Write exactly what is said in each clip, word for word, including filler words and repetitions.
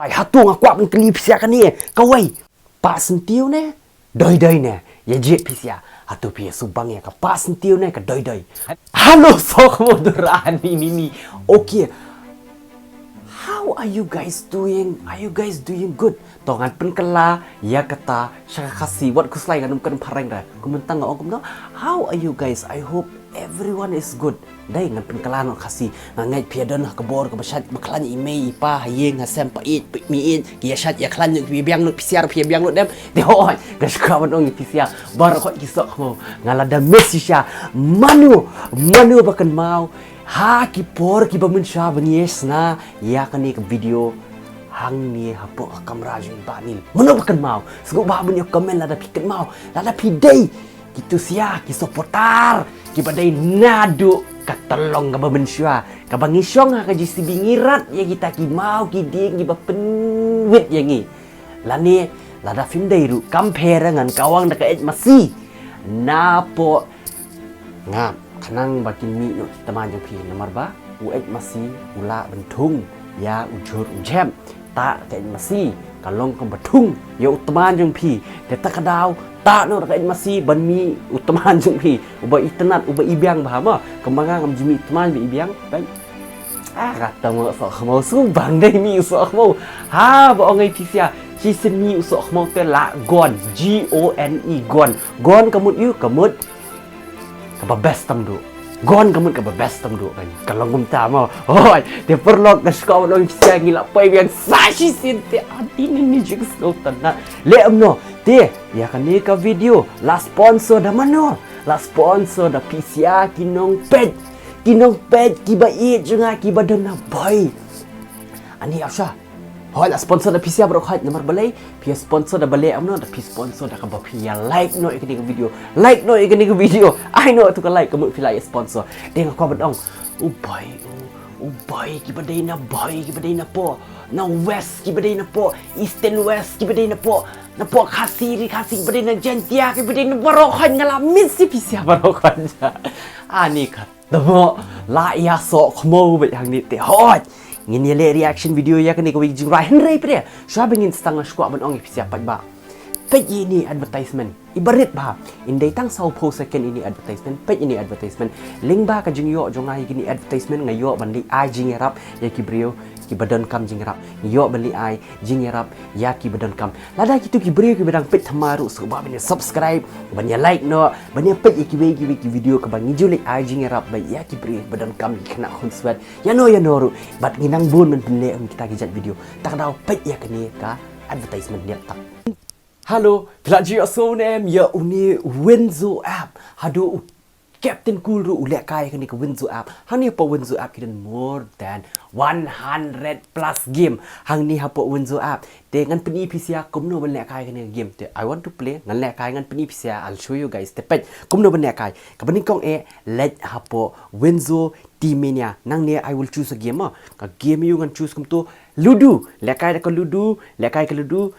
Ai, hato nga kwah ban kylli phi sha kane, kawei. Pah syntiew ne doi doi ne? Ïa jied phi sha. Hato phi shu bang ïa ka pah syntiew ne ka doi doi? Halo sohkhmoh dura ni ni ni. Okay. How are you guys doing? Are you guys doing good? To ngan pynkylla ïa kata sha ka Khasi, wat khuslai ngan ym kren phareng re. Kumta nga ong kumno? How are you guys? I hope everyone is good. Dei ngan pynkylla noh Khasi. Nga ngeit phi ïa don ha ka bor kaba shait ba khlaiñ, i mei i pa, ha ïing ha sem, pa ïeit pa miet, ki ïa shait ïa khlaiñ lut, ki ïa biang lut, phi sha ruh phi ïa biang lut dem. Te hooid, nga sngewbha ban ong ïa phi sha baroh khoit ki sohkhmoh. Nga la da miss shisha. Mano mano ba kynmaw ha ki por kiba mynshuwa ba ngi ïa shna ïa kane ka video hangne hapoh ka kamra jong i Bah Nil? Mano ba kynmaw? Sngewbha ban ïa comment lada phi kynmaw, lada phi dei kito sha ki supporter kiba dei naduh ka tyllong kaba mynshuwa, kaba ngi shong ha ka J C B ngi rat ïa kita ki maw ki dieng kiba pynwit ïa ngi. Lane lada phim dei ruh, kam pher ngan kawang da ka eit masi. Napoh nga khnang ba kin mih noh ki tman jong phi, namar ba u eit masi u lah ban thung ïa u jhur u jhem. Tah ka eit masi ka long kumba thung ïa u tman jong phi. Te ta ka daw tah noh ka eit masi ban mih u tman jong phi, uba itynnad, uba ibiang bha mo. Kumba nga ngam ju mih tman ba ibiang. Bang. Ah, kata mo sohkhmoh, shu bang dei mih sohkhmoh. Ha ba ong ïa phi sha, shisien mih sohkhmoh te lah gon, G O N E, gon. Gon ka mut ïu, ka mut kaba best tam duh. Gon ka mut kaba best tam duh kan. Ka long kumta mo. Hoi, te paralok, nga sngewbha ban ong ïa phi sha, ngi la poi biang sa shisien te, ati ni ni jing sngewtynnad. Leh kumno te ïa kane ka video la sponsor da mano? La sponsor da phi sha ki nongpeit. Ki nongpeit kiba ïeit jong nga kiba don na Bhoi. Ani ap sha. Hoi, la sponsor da phi sha baroh khoit, namar balei? Phi ïa sponsor da balei kumno? Da phi sponsor da kaba phi ïa like noh ïa kane ka video. Like noh ïa kane ka video. Ai noh tu ka like ka mut phi la ïa sponsor. Te nga kwah ban ong, u Bhoi, u, u Bhoi kiba dei na Bhoi kiba dei napoh na West kiba dei napoh Eastern West kiba dei napoh, napoh Khasi, Ri Khasi kiba dei na Jaintia kiba dei na baroh khoit, nga la miss ïa phi sha baroh khoit. Ani ka Te mo, la ïa sohkhmoh beit hangne te. Hooid, ngin ïa leh reaction video ïa kane kawei ka jingrwai, hynrei phi, shuwa ba ngin sdang nga sngewbha ban ong ïa phi sha, paidbah. Peit ïa ine i advertisement. I barit bha. Ym dei tang sawphew second ine i advertisement. Peit ine i advertisement. Lyngba ka jingïoh jong nga ïa kine i advertisement, nga ïoh ban leit ai jingïarap ïa ki briew kiba donkam jingïarap. Nga ïoh ban leit ai jingïarap ïa kiba donkam. Lada kito ki briew kiba dang peit thymmai ruh, sngewbha ban ïa subscribe, ban ïa like noh, ban ïa peit ïa kiwei kiwei ki video kaba ngi ju leit ai jingïarap beit ïa ki briew ba donkam, ki khynnah khunswet. Ïano ïano ruh, bad ngi nang bun ban pynleh kum kita ki jait video. Ta ka daw peit ïa kane ka advertisement, niam tang. Hello, phi la ju ïohsngew ne em ïa une Winzo app? Haduh u Captain Cool ruh u lehkai ïa kane ka Winzo app. Hangne hapoh Winzo app ki don more than one hundred plus game hangne hapoh Winzo app. Te ngan pyni phi sha kumno ban lehkai ïa kane ka game. Te I want to play, ngan lehkai, ngan pyni phi sha, I'll show you guys. Te peit kumno ban lehkai. Kaba nyngkong eh, leit hapoh Winzo Team Mania. Nangne I will choose a game mo. Ka game ïa u ngan choose kumto Ludo. Lehkai da ka Ludo, lehkai ka Ludo.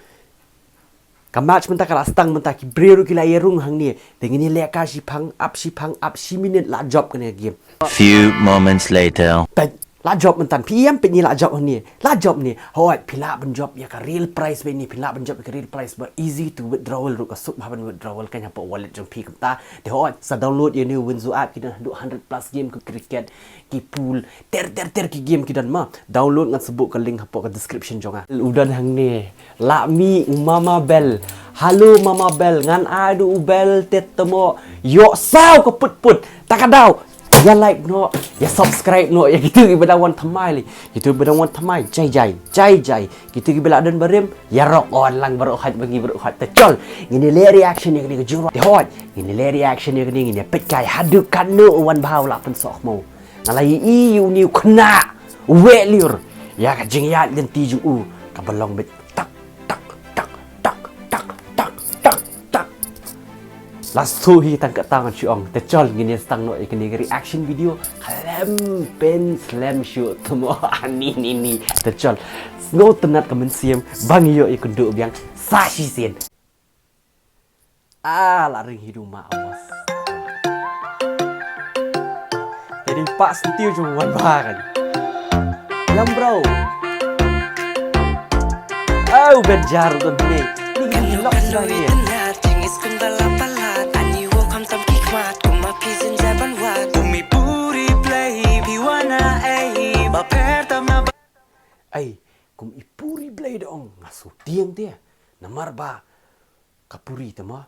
Ka match mynta ka la sdang mynta, ki briew ruh ki la ïa rung hangne. Te ngin ïa lehkai shiphang, ap shiphang, ap shi minit la jop kane ka game. Few moments later. Peit, la jop mynta, phi ïam peit ne la jop hangne. La jop ne. Hooid, phi lah ban jop ïa ka real prize beit ne, phi lah ban jop ïa ka real prize ba easy to withdrawal ruh, ka suk bha ban withdrawal kan hapoh wallet jong phi kumta. Te hooid, sa download ïa une Winzo app, ki don haduh hundred plus game, ka cricket, ki pool, ter ter ter ki game ki don mo. Download, ngan sa buh ka link hapoh ka description jong nga. U don hangne. Lah mih u Mama Bel. Hello Mama Bel, ngan ai da u Bel te te mo. Ïoh saw ka put put. Ta ka daw. Ïa like noh, ïa subscribe noh ïa kito kiba dang wan thymmai lei. Kito kiba dang wan thymmai, jai jai, jai jai. Kito kiba la don barim, ïa rock on lang baroh khoit, ba ngi baroh khoit. Te chol, ngin ïa leh reaction ïa kane ka jingrwai. Te hooid, ngin ïa leh reaction ïa kane, ngin ïa peit kai haduh katno u wan bha u la pynsohkhmoh. Nga la ïohi ïa une u khynnah u weh lyiur ïa ka jingïaid lynti jong u kaba long beit tak tak tak tak tak tak tak. La shu hi tang katta ngan shu ong. Te chol, ngin ïa sdang noh ïa kane ka reaction video khlem pynslem shuh te mo. Ani ni ni. Te chol, sngewtynnad ka mynsiem ba ngi ïoh ïakynduh biang sa shisien. Ah, la ring hi du ma amos. Te dei pah syntiew jong u wan bha kan. Lam bro. Uban jar don ne. Ni kan lok sa ye. Jingis kun bala palat ani wo kham tam ki khmat kuma phi jin jar ban wat. Umi puri play phi wana ei ba pher tam na ba. Ai, kum i puri blei da ong nga su tieng te. Namar ba ka puri te ma.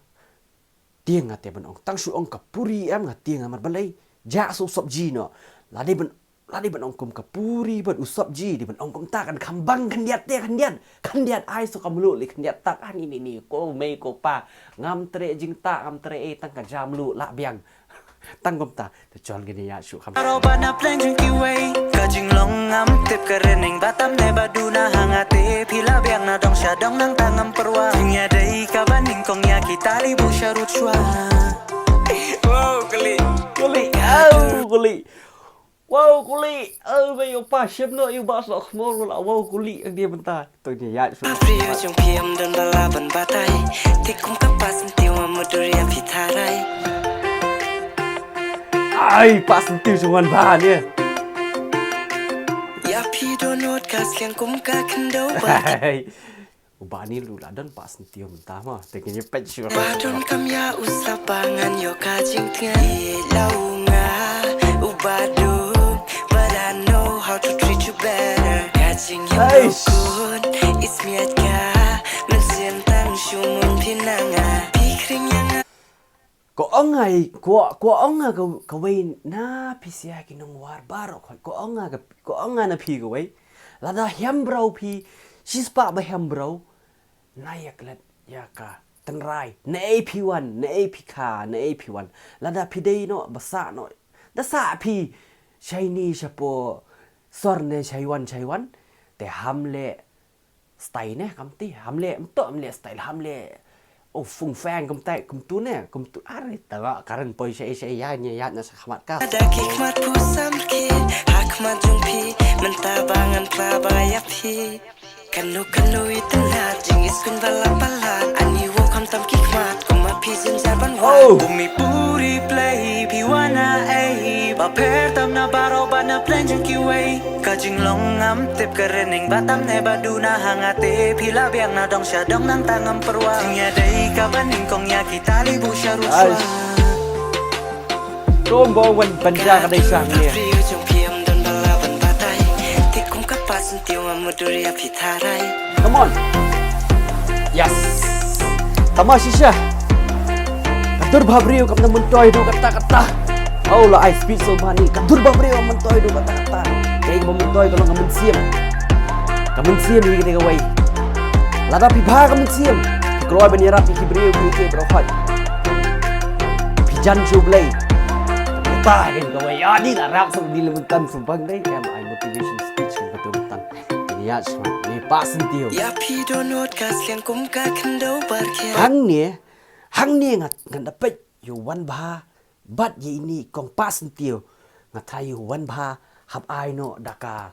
Tieng nga te ban ong tang shu ong ka puri em nga tieng namar balei. Ja su sabji no. Lade ban lade ban ong kum ka puri ban u sabji di ban ong kum ta kan kham bang khyndiat te khyndiat. Khyndiat ai su kam lu li khyndiat tak ani ni ni ko mei ko pa. Ngam tre jing ta ngam tre e tang ka jam lu la biang. Tang kum ta te chon gini ya shu kham. Ro bana pleng jing ki wei ka jing long ngam tip ka rening batam ne baduna hanga te phi la biang na dong sha dong nang tang ngam perwa. Nya dei ka baning kong ya ki tali bu sharut shwa. Wow kuli kuli au kuli. Wow kuli au be yo pa shep no yu ba so khmor la wow kuli ang dia benta. Tong ni ya su. Prio jong piem don bala ban batai. Tik kum ka pas ntiu ma mudur ya phi tharai. Ai pas ntiu jong wan ba ni. Ya phi don not kas yang kum ka kendo ba. Ai. Uba ni lu la don pas ntiu menta ma. Teng ni pet shu. Ba don kam ya usap bangan yo ka jing tnga. Lau nga uba don. But I know how to treat you better. Ka jing ya kun is miat ka. Men sien tang shumun pinanga. Pikring yang. Ko ong ai ko ko ong nga ka wei na pisia ki nong war baro ko ong nga ko ong nga na phi ka wei. Lada hiam bro phi shispa ba hiam bro. Na ya klet ya ka tenrai na ei phi wan na ei phi kha na ei phi wan. Lada phi dei no ba sa no da sa phi shaini shapo sor ne shaiwan shaiwan. Te hamle stai ne kam ti hamle mto hamle stai hamle. O fung fang kum tai kum tu ne kum tu ari ta ga karan poi shai shai ya ne ya na sa khmat ka. Ada ki khmat pu sam ki ha khmat jung phi menta bangan pla ba ya phi. Kanu kanu iten hat jing is kun bala pala ani wo kham tam ki khmat kuma phi jin jar ban wa. Bumi puri play phi wana ei ba pher tam na baro ba na plan jing ki wei. Ka jinglong ngam tip ka rening batam ne ba duna hanga te phi la biang na dong sha dong nang ta ngam perwa. Nya dei ka baning kong ya ki tali bu sha ru swa. Kom bong wan banja ka dei sang ne. Prio jong piem don bala ban batai. Tik kum ka pas ntiu ma mudur ya phi tharai. Come on. Yes. Tama shisha. Ka dur bha briew kam na myntoi du kata kata. Oh la ai speed so bha ni. Ka dur bha briew kam myntoi du kata kata. Kei ba myntoi ka long ka mynsiem. Ka mynsiem hi kata ka wei. Lada phi bha ka mynsiem. Kloi ban ïarap ïa ki briew ki ke bro hoi. Phi jan shu blei. Phi ta ka wei. Ya ni la rap so ni le myntan so bang dei. Em ai motivation speech ka tu myntan. Ïa shwa ni pa sentiew. Ïa phi don not ka sliang kum ka khyndew bar khia. Hangne hangne ngat ngan da peit ïa u Wanbha bad ïa ini kong pa sentiew. Nga trai ïa u Wanbha hap ai noh da ka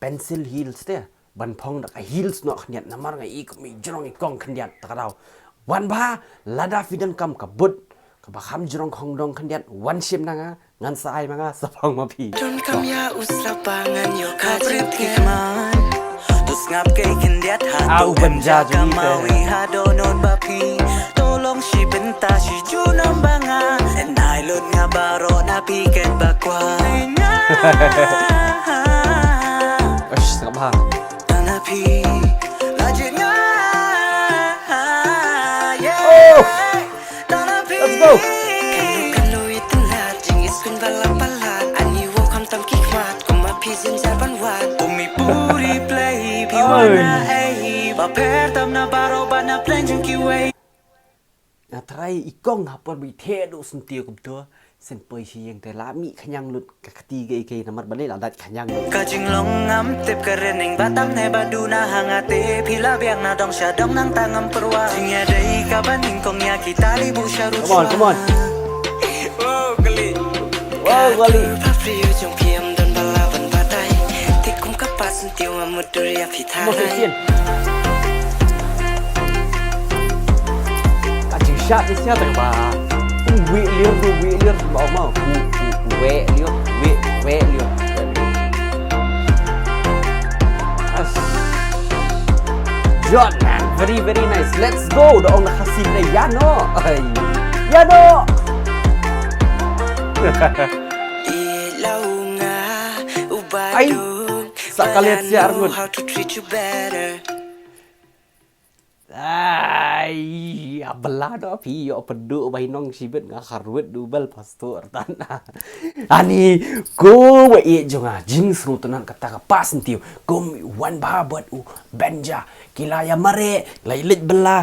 pencil heels te ban phong da ka heels noh khyndiat namar nga i kum i jrong i kong khyndiat ta ka daw. Wanbha lada phi donkam ka boot kaba kham jrong khongdong khyndiat wan shim na nga. Ngan sa ai ma nga sa phong ma phi. Don kam ïa u slap ba ngan ïoh ka jingkyrmen. To sngap kei khyndiat ha to em ja ka mawi ha dohnud ba phi. To long shi bynta shi junom ba nga. En ai lut nga baroh na phi ket ba kwai nga. Ush, sngap ha. Tang na phi la jied nga. Yeah. Let's go. Nga trai i kong ha por ba i theh duh sentiew kumto. Sen poi shi ïeng te la mih khñiang lut ka kti ka i kei namar balei la dat khñiang lut. Ka jinglong ngam tip ka rening batam ne ba duna ha nga te phi la biang na dong sha dong nang ta ngam pyrwa. Jingïadei ka ba nyngkong ïa kita li buh sha ruh. Come on, come on. Wow, kali. Wow, kali. Ka dur ba phi ïoh jong phi em don ba la ban batai. Te kum ka pa sentiew nga mut dur ïa phi. Mo se sien. Ka jingshah te sia te ba. Wi liur wi liur ba ma. Wi liur wi wi liur. As. Yot man, very very nice. Let's go. Da ong na Khasi ne, ïa no. Ai. Ïa no. Ai. Sa ka liat sia arngut. Ai, a bela no phi ïoh pynduh bainong shibit, nga kharwit du bel pastor tan. Ani ko wa e jong nga jingsngewtynnat kata ka pas ntiu kum wan ba bad u Benja ki la ïa mare la ïa leit bela.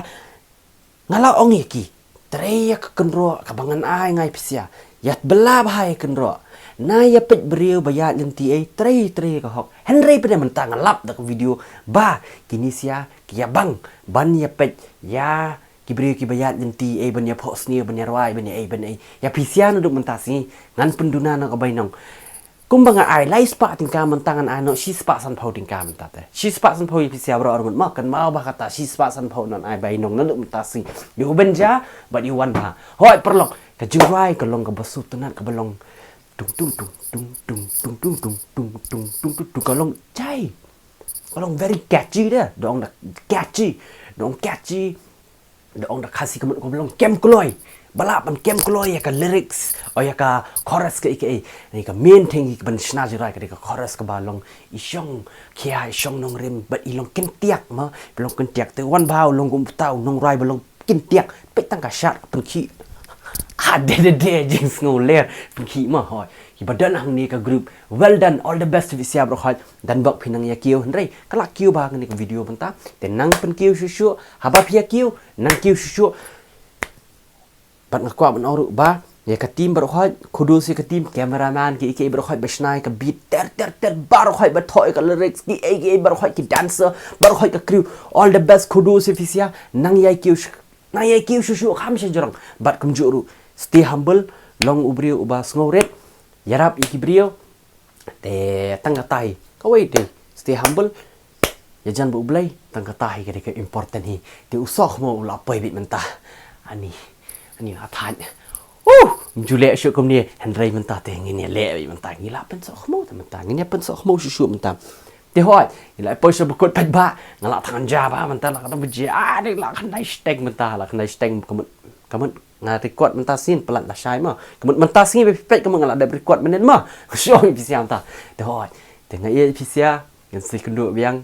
Nga la ong ïa ki, trei ïa ka kynroh kaba ngan ai nga ïa phi sia. Ïa bela bha ïa kynroh. Na ïa peit briew ba ïaid lynti ei, trei trei ka hok. Hynrei pynban mynta nga lap da ka video ba kini sia ki ïa bang ban ïa peit ïa ki briew kiba ïaid lynti ei, ban ïa phohsniew, ban ïa rwai, ban ïa ei ban ei. Ïa phi sia naduh mynta sngi ngan pynduna na ka bainong. Kumba nga ai lai spah tyngka, mynta ngan ai noh shi spah sanphew tyngka mynta te. Shi spah sanphew ïa phi sia baroh arngut, ma kynmaw ba kata shi spah sanphew ngan ai bainong naduh mynta sngi. Ïa u Benja bad ïa u Wanbha. Hooid paralok, ka jingrwai ka long kaba sngewtynnat, kaba long tung tung tung tung tung tung tung tung tung tung tung tung tung, ka long jai. Ka long very catchy de, da ong da catchy. Da ong catchy. Da ong da Khasi ka mut kaba long kem kloi. Ba lah ban kem kloi ïa ka lyrics, o ïa ka chorus kaei kaei. Ni ka main thing hi kaban shna jingrwai ka dei ka chorus kaba long i shong khia, i shong nongrim bad i long kyntiak ma. Ba long kyntiak te u Wanbha u long kum uta u nongrwai ba long kyntiak. Peit tang ka shad ka pynkhih. Ha de de de, jingsngewler, pynkhih ma hooid. Kiba don hangne ka group. Well done, all the best phi sia baroh hooid. Don bok phi nang ïa kiew, hynrei ka la kiew bha kane ka video mynta. Te nang pynkiew shuh shuh, haba phi ïa kiew nang kiew shuh shuh. Bad nga kwah ban ong ruh ba ïa ka team baroh hooid, kudos ïa ka team, cameraman, kiei kiei baroh hooid ba shna ïa ka beat ter ter ter, baroh hooid ba thoh ïa ka lyrics, kiei kiei baroh hooid, ki dancer baroh hooid, ka crew. All the best, kudos ïa phi sia. Nang ïa kiew shuh, nang ïa kiew shuh shuh, kham sha jrong. Bad kumjuh ruh, stay humble, long u briew uba sngewrit, ïarap ïa ki briew. Te tang kata hi kawei te, stay humble, ïajan bad U Blei, tang kata hi ka dei ka important hi. Te u Sohkhmo u la poi beit mynta. Ani, ani la thait. Uh, ym ju leh shuh kumne, hynrei mynta te ngin ïa leh beit mynta, ngi la pynsohkhmo te mynta, ngin ïa pynsohkhmo shuh shuh mynta. Te hooid, ngi la poi sha ba kut paidbah, nga la tang ja ba mynta, la kata ba je, ah, dei la khyndai shiteng mynta, la khyndai shiteng ka mut, ka mut nga record mynta sngi, palat la shai ma. Ka mut mynta sngi ba phi peit ka mut nga la dep record mynnin ma. Shuh ïa phi sia mynta. Te hooid, te nga ïa phi sia, ngan sa ïakynduh biang,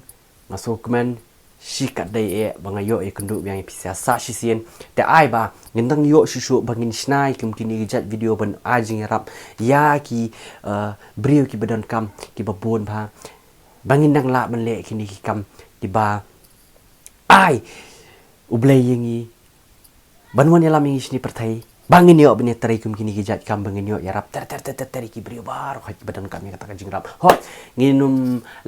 nga sngewkmen shikatdei eh ba nga ïoh ïakynduh biang ïa phi sia sa shisien. Te ai ba ngin dang ïoh shuh shuh ba ngin shna ïa kum kine ki jait video ban ai jingïarap ïa ki, eh, briew kiba donkam, kiba bun bha. Ba ngin dang lah ban leh kine ki kam kiba ai U Blei ïa ngi ban wan ïalam ïa ngi shane pyrthei, ba ngin ïoh ban ïatrei kum kine ki jait kam, ba ngin ïoh ïarap ter ter ter ter ter ïa ki briew baroh hooid kiba donkam ïa kata ka jingrap. Hooid, ngin ym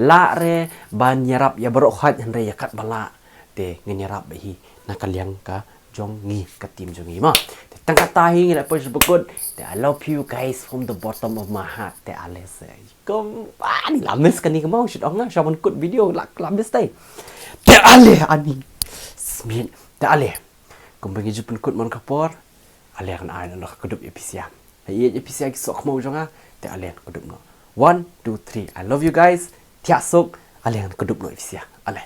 lah re ban ïarap ïa baroh hooid, hynrei ïa katba lah te ngin ïarap beit hi na ka liang ka jong ngi, ka team jong ngi ma. Te tang kata hi ngi la poi sha ba kut. Te I love you guys from the bottom of my heart. Te ale se kum ani la miss kane ka mo, shit ong nga sha ban kut video la, la miss te. Te ale ani smit. Te ale, kumba ngi ju pynkut man ka por, ale ngan ai noh ka kdup ïa phi sia. Ïa phi sia ki Sohkhmo jong nga. Te ale ngan kdup noh. One, two, three. I love you guys. Thiah suk. Ale ngan kdup noh ïa phi sia. Ale.